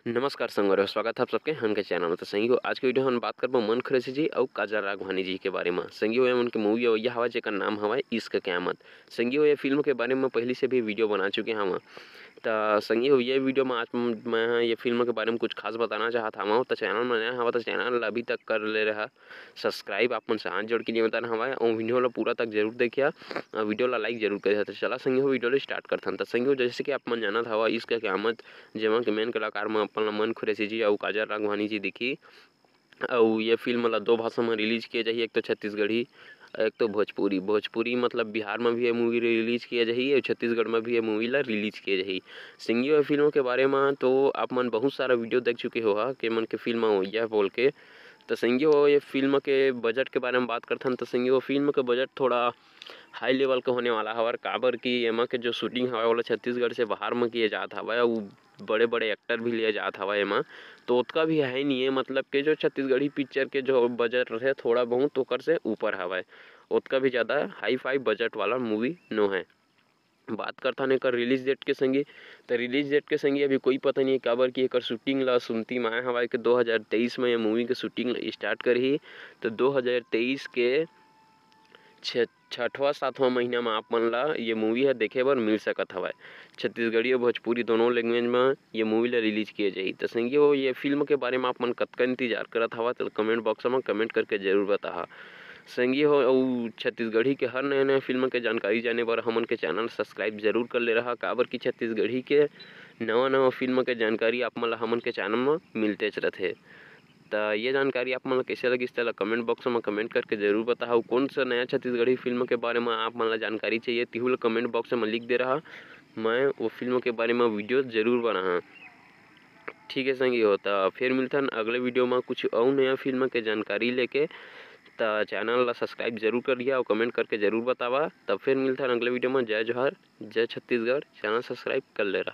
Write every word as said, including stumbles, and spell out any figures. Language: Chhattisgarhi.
नमस्कार संगवारी हो, स्वागत है आप सबके हमन के चैनल में। तो संगी हो, आज के वीडियो हम बात करबो मन खुरैशी जी अउ काजल राघवानी जी के बारे में। संगी हो, ये मन के मूवी अवैया हवा जेकर नाम हवा इश्क क्यामत। संगी हो, ये फिल्म के बारे में पहली से भी वीडियो बना चुके हवा। तो संगी हो, ये वीडियो में आज म-, मैं ह ये फिल्म के बारे में कुछ खास बताना चाहत हवा। तो चैनल में नया हवा तो चैनल ला अभी तक कर ले रहा सब्सक्राइब, आप मन से हाथ जोड़ के निवेदन हवा, और वीडियो ला पूरा तक जरूर देखिया, और वीडियो ला लाइक जरूर करिया। तो चला संगी हो, वीडियो ला स्टार्ट करथन। तो संगी हो, जैसे कि आप मन जानत हवा इश्क क्यामत, जेमा के मेन कलाकार में अपन ला मन खुरैशी जी अउ काजल राघवानी जी दिखी। अउ ये फिल्म ला दो भाषा में रिलीज किया जाही, एक तो छत्तीसगढ़ी, एक तो भोजपुरी। भोजपुरी मतलब बिहार में भी ये मूवी रिलीज किया जाही अउ छत्तीसगढ़ में भी ये मूवी ला रिलीज किया जाही। संगी हो, ये फिल्म के बारे में तो आप मन बहुत सारा वीडियो देख चुके हो हा, के मन के फिल्म हो यह बोल के। तो संगी हो, ये फिल्म के बजट के बारे में बात करथन तो संगी हो, फिल्म के बजट थोड़ा हाई लेवल के होने वाला हवर, काबर कि एमा के जो शूटिंग हवय ओला छत्तीसगढ़ से बाहर में किए जात हवय, अउ बड़े-बड़े एक्टर भी लिए जात हवय एमा। तो ओतका भी है नहीं है, मतलब के जो छत्तीसगढ़ी पिक्चर के जो बजट रहे थोड़ा बहुत ओकर से ऊपर हवय, ओतका भी ज़्यादा हाई फाई बजट वाला मूवी नो है। बात करथन एकर रिलीज डेट के संगी, तो रिलीज डेट के संगी अभी कोई पता नहीं है, काबर कि एकर शूटिंग ला सुनती में आए हवय कि दो हज़ार तेईस में ये मूवी के शूटिंग ला स्टार्ट करही, तो दो हज़ार तेईस के छ-, छठवां सातवां महीना में आप मन ला ये मूवी ह देखे बर मिल सकत हवय। छत्तीसगढ़ी अउ भोजपुरी दोनों लैंग्वेज में ये मूवी ला रिलीज किए जाही। तो संगी हो, ये फिल्म के बारे में आप मन कतका इंतजार करत हवा, तो कमेंट बॉक्स में कमेंट करके जरूर बताहा। संगी हो, अउ छत्तीसगढ़ी के हर नया-नया फिल्म के जानकारी जाने बर हमन के चैनल सब्सक्राइब जरूर कर ले रहा, काबर कि छत्तीसगढ़ी के नवा-नवा फिल्म के जानकारी आप मन ला हमन के चैनल में मिलतेच रथे। त ये जानकारी आप मन ला कइसे लगिस, तेला कमेंट बॉक्स में कमेंट करके जरूर बताहा। कौन सा नया छत्तीसगढ़ी फिल्म के बारे में आप मन ला जानकारी चाहिए, तिहू ला कमेंट बॉक्स में लिख दे रहा, मैं वो फिल्म के बारे में वीडियो जरूर बनाहा। ठीक है संगी हो, त फिर मिलथन अगले वीडियो में कुछ अउ नया फिल्म के जानकारी लेके। त चैनल ला सब्सक्राइब जरूर करिहा अउ कमेंट करके जरूर बतावा। तब फिर मिलथन अगले वीडियो में। जय जोहार, जय छत्तीसगढ़। चैनल सब्सक्राइब कर ले रहा।